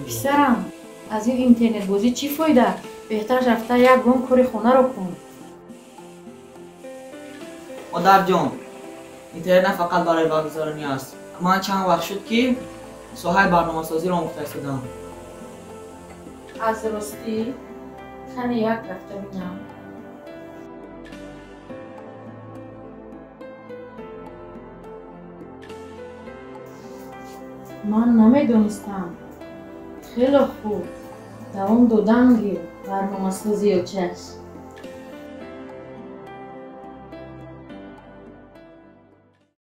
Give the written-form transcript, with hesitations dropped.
Писарам, аз ин интернетбозӣ чӣ фоида? Беҳтараш рафта ягон кори хонаро кун. Модарҷон, интернет на фақат барои вақтгузаронӣ аст. Ман чанд вақт шуд, ки соҳаи барномасозиро омӯхта истодам. Аз ростӣ, кане як рафта бинам. Ман намедонистам. Хело хуб, давом додан гир барномасозиё чаш.